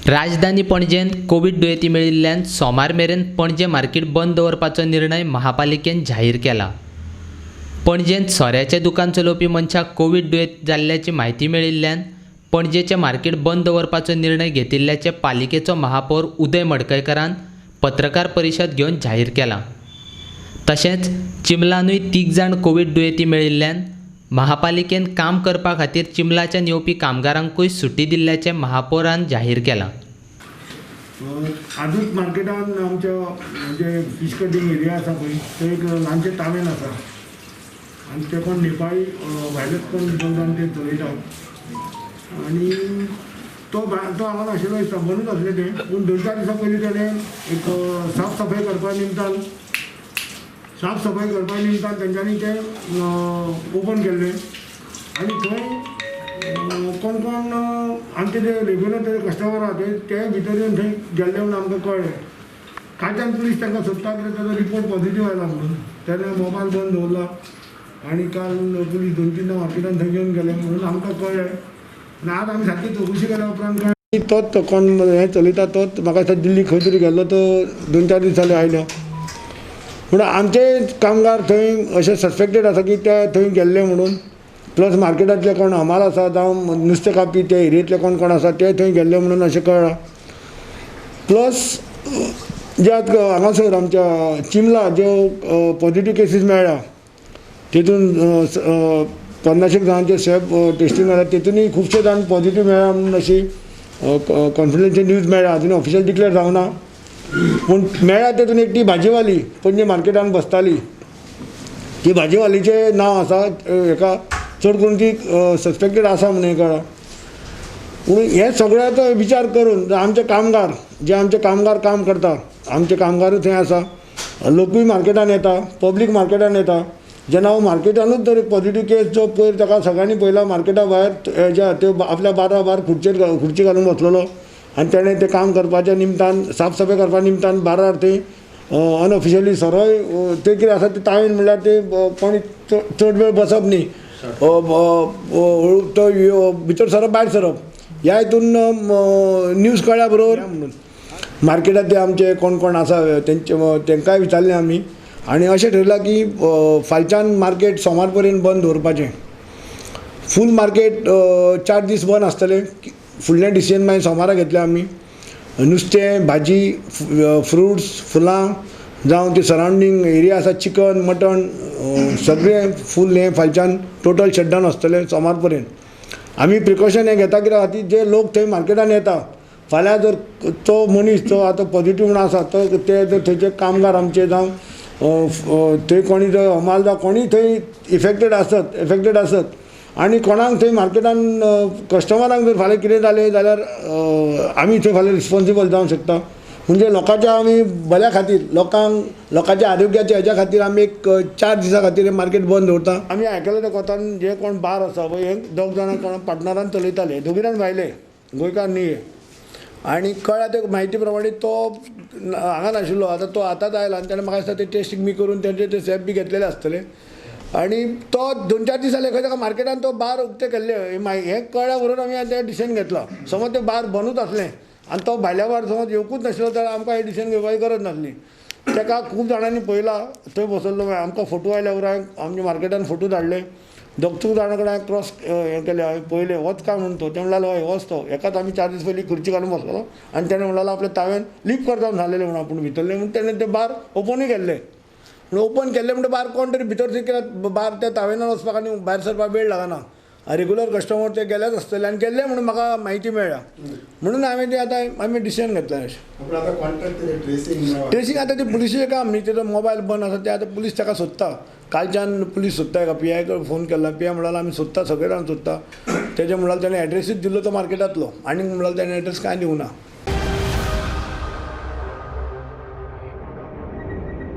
राजधानी पणजेंत कोवीड दुयेंती मेळिल्ल्यान सोमार मेरेन पणजे मार्केट बंद दवरपाचो निर्णय महापालिकेन जाहीर केला. पणजेंत सोऱ्याचें दुकान चलोवपी मनशाक कोवीड दुयेंत जाल्ल्याची म्हायती मेळिल्ल्यान पणजेचें मार्केट बंद दवरपाचो निर्णय घेतिल्ल्याचें पालिकेचो महापौर उदय मडकयकारान पत्रकार परिशद घेवन जाहीर केलां. तशेंच चिंबलानूय 3 जाण कोवीड दुयेंती मेळिल्ल्यान महापालिकेन काम करपा खातीर चिंबलाच्यान येवपी कामगारांकूय सुटी दिल्ल्याचें महापौरान जाहीर केलां. आजूच मार्केटान आमच्या म्हणजे फीश कटिंग एरिया आसा पळय, थंय एक ल्हानशें तावेन आसा आनी ते कोण नेपाळी भायलेच कोण दोग ते चलयता आनी तो तो हांगा नाशिल्लो दिसता, बंदूच आसलें तें. पूण 2-4 दिसां पयलीं तेणें एक साफ सफाई करपा निमतान तेंच्यांनी तें ओपन केल्लें आनी थंय कोण कोण आमचे जे रेगुलर ते कस्टमर आहा ते भितर येवन थंय गेल्ले म्हणून आमकां कळ्ळें. कालच्यान पुलीस तांकां सोदता कित्याक ताजो रिपोर्ट पॉझिटीव आयला म्हणून तेणें मोबायल बंद दवरला आनी काल पुलीस 2-3 मार्केटान थंय येवन गेले म्हणून आमकां कळ्ळें. आनी आज आमी सारकी चवकशी केल्या उपरांत कळ्ळें तोच कोण हें चलयता तोच म्हाका दिसता दिल्ली खंय तरी गेल्लो, तो 2-4 दीस जाले आयलो. पूण आमचे कामगार थंय अशें सस्पेक्टेड आसा की ते थंय गेल्ले म्हणून, प्लस मार्केटांतले कोण हमाल आसा जावं नुस्तें कापपी ते एरियेंतले कोण कोण आसा ते थंय गेल्ले म्हणून अशें कळ्ळां. प्लस जे आतां हांगासर आमच्या चिंबला ज्यो पॉझिटीव केसीस मेळ्ळ्या तितून 50 जाणांचे स्वॅब टेस्टींग जाल्या, तितूनय खुबशे जाण पॉझिटीव मेळ्ळ्या म्हणून अशी कॉन्फिडन्शियल न्यूज मेळ्ळ्या. अजून ऑफिशियल डिक्लेअर जावना, पूण मेळ्ळ्या तितून एक ती भाजीवाली पणजे मार्केटान बसताली, ती भाजीवालीचें नांव आसा हेका चड करून ती सस्पेक्टेड आसा म्हणून कळ्ळां. पूण हे सगळ्याचो विचार करून आमचे कामगार जे आमचे कामगार काम करता, आमचे कामगारूय थंय आसा, लोकूय मार्केटान येता, पब्लीक मार्केटान येता, जेन्ना हांव मार्केटानूच जर एक पॉझिटीव केस जो पयर ताका सगळ्यांनी पळयला मार्केटा भायर हेज्या त्यो आपल्या बारा बार खुर्ची घालून बसलेलो आनी तेणें तें काम करपाच्या निमतान साफ सफाई करपा निमतान बारार थंय अनऑफिशियली सरोय तें कितें आसा तें तावेन म्हणल्यार तें कोणी चड वेळ बसप न्ही, तो भितर सरप भायर सरप ह्या हितून न्यूज कळ्ळ्या बरोबर म्हणून मार्केटांत ते आमचे कोण कोण आसा तेंचे तेंकांय विचारलें आमी आनी अशें ठरयलां की फालच्यान मार्केट सोमार पर्यंत बंद दवरपाचें. फूल मार्केट 4 दीस बंद आसतलें. फुडलें डिसिजन मागीर सोमारा घेतलें आमी. नुस्तें, भाजी, फ्रुट्स, फुलां जावं ती सरावंडींग एरिया आसा चिकन, मटण सगळें फूल हें फालच्यान टोटल शटडावन आसतलें सोमार पर्यंत. आमी प्रिकॉशन हें घेता कित्याक खातीर जे लोक थंय मार्केटान येता फाल्यां जर तो मनीस तो आतां पॉझिटीव म्हणून आसा तो ते थंयचे कामगार आमचे जावं थंय कोणी जर हमाल जावं कोणीय थंय इफेक्टेड आसत आनी कोणाक थंय मार्केटान कस्टमरांक जर फाल्यां कितें जालें जाल्यार आमी थंय फाल्यां रिस्पोन्सिबल जावंक शकता. म्हणजे लोकांच्या आमी बऱ्या खातीर लोकांच्या आरोग्याच्या हेज्या खातीर आमी एक 4 दिसां खातीर मार्केट बंद दवरता. आमी आयकलें त्या कोतान जे कोण बार आसा पळय हे 2 जाणां कोण पार्टनरान चलयताले, 2 जाण भायले गोंयकार न्ही हे. आनी कळ्ळ्या ते म्हायती प्रमाणे तो हांगा नाशिल्लो, आतां तो आतांच आयला आनी तेणें म्हाका दिसता ते टेस्टींग बी करून तेंचे ते स्वॅब बी घेतलेले आसतले आनी तो 2-4 दीस जाले खंय ताका मार्केटान तो बार उक्तें केल्लें हें कळ्ळ्या बरोबर आमी तें डिसिजन घेतलां. समज तें बार बंदूच आसलें आनी तो भायल्या बार समज येवकूच नाशिल्लो जाल्यार आमकां हें डिसिजन घेवपाची गरज नासली. ताका खूब जाणांनी पळयला थंय बसल्लो, आमकां फोटो आयल्या उपरांत आमच्या मार्केटान फोटो धाडले, 2-3 जाणां कडेन हांवें क्रॉस हें केलें, हांवें पळयलें होच काय म्हणून तो, तें म्हणल्यार हय होच तो, हेकाच आमी 4 दीस पयलीं खुर्ची घालून बसलेलो आनी तेणें म्हणलें आपल्या तावेन लीप करता जालेलें म्हणून आपूण भितरलें म्हणून तेणें तें बार ओपनूय केल्लें. पूण ओपन केल्लें म्हणटा बार कोण तरी भितर थंय कित्याक बार त्या तावेनान वचपाक आनी भायर सरपाक वेळ लागना, रेगुलर कस्टमर ते गेल्याच आसतले आनी गेल्ले म्हणून म्हाका म्हायती मेळ्ळ्या म्हणून हांवें तें आतां आमी डिसिजन घेतलें. अशें ट्रेसींग आतां तें पुलिसेचें काम न्ही, तेजो मोबायल बंद आसा ते आतां पुलीस ताका सोदता. कालच्यान पुलीस सोदता, एका पी I कडेन फोन केला, पी I म्हणल्यार आमी सोदता, सगळे जाण सोदता. तेजें म्हणल्यार तेणें एड्रेसूच दिल्लो तो मार्केटांतलो, आनी म्हणल्यार तेणें एड्रेस कांय दिवना.